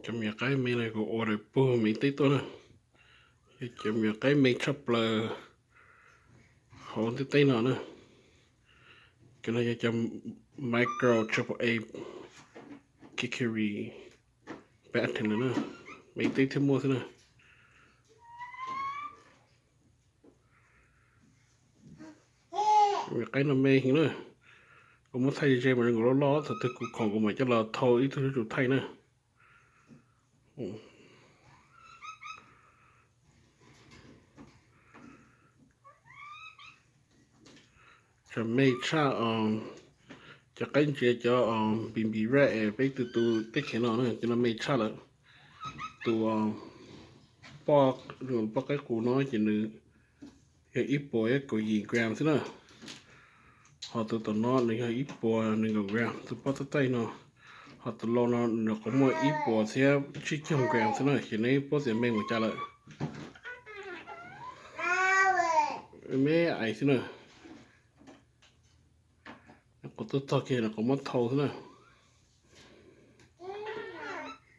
Cov me nyuam qaib me no kuv order puag Miv Teb tuaj na. Yog cov me nyuam qaib me tshaj plaws hauv ntiaj teb no na. Cov no yog cov micro triple A kikiri pattern na, Miv Teb thiaj muaj xwb na. Me qaib no me heev na. Kuv muab thaij ze mas zoo nkaus loj loj, thaum twg kuv khoom kuv mam coj los thau ib tug zuj zus thaij na. Cov me tshaj, cov qaib ntsia cov baby red es peb tu tu teb chaws no na, cov no me tshaj lawm. Tus poj, poj qaib qus no ces nws yog ib puas kaum yim gram xwb na. Ho tus tom no nws yog ib puas nees nkaum gram, tus poj tab taij no. Ho tus lau no nws nyuam qhuav muaj ib puas thiab tsib caug gram xwb na, ces neb paub tias me npaum cas lawm. Me aiv xwb na. Nyuam qhuav tuaj txog kiag nyuam qhuav muab thau xwb na.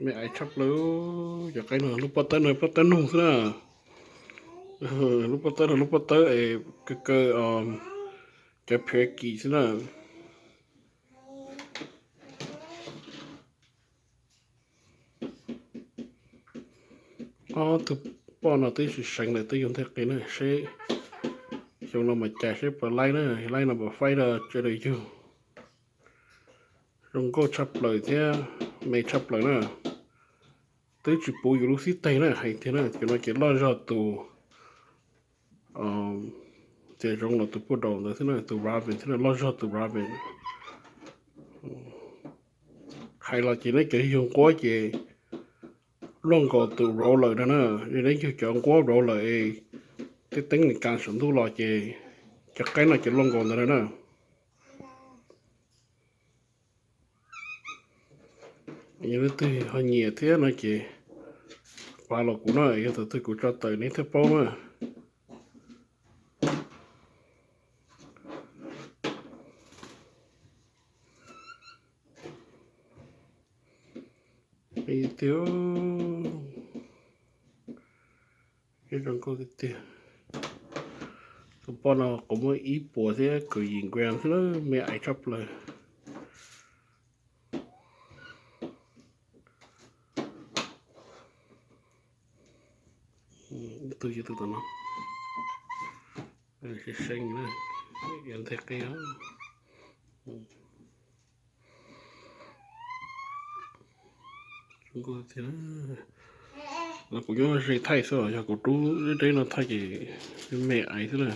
Me aiv tshaj plaws. Cov qaib no lub pob tawb no pob tawb noog xwb na. Lub pob tawb no lub pob tawb es kaw kaw cov phia kis xwb na. Ob tug poj no twb tsis seev lawm, twb yug nthe qis na, seb xyoo no mas cas seb puas laib na, laib no puas faib rau tsev rau yug. Zoo nkauj tshaj plaws thiab me tshaj plaws na. Twb tsis puv yus lub xib teg na, hais tiag na, cov no ces loj zog tus, tias zoo los tus puj daus ntawd xwb na, tus raven xwb na, loj zog tus raven. Hais los ces neb cov yug nquab ces loj nkaus tus roller no na, neb yug cov nquab roller es tej teeb Amelikas saum ntuj los ces cov qaib no ces loj nkaus ntawd na. Yog leej twg ho nyiam thiab no ces pab los kuv na, yog thaum twg kuv tso tawm neb thiaj paub na. Tiag, zoo nkauj tiag tiag. Tus poj no kuv muaj ib puas thiab kaum yim gram xwb na, me aiv tshaj plaws. Tus yog tus tom no, seev seev na, yog nthe qis. Los kuv nyob ze thaij xwb, yog kuv rub deb deb no thaij ces me aiv xwb na.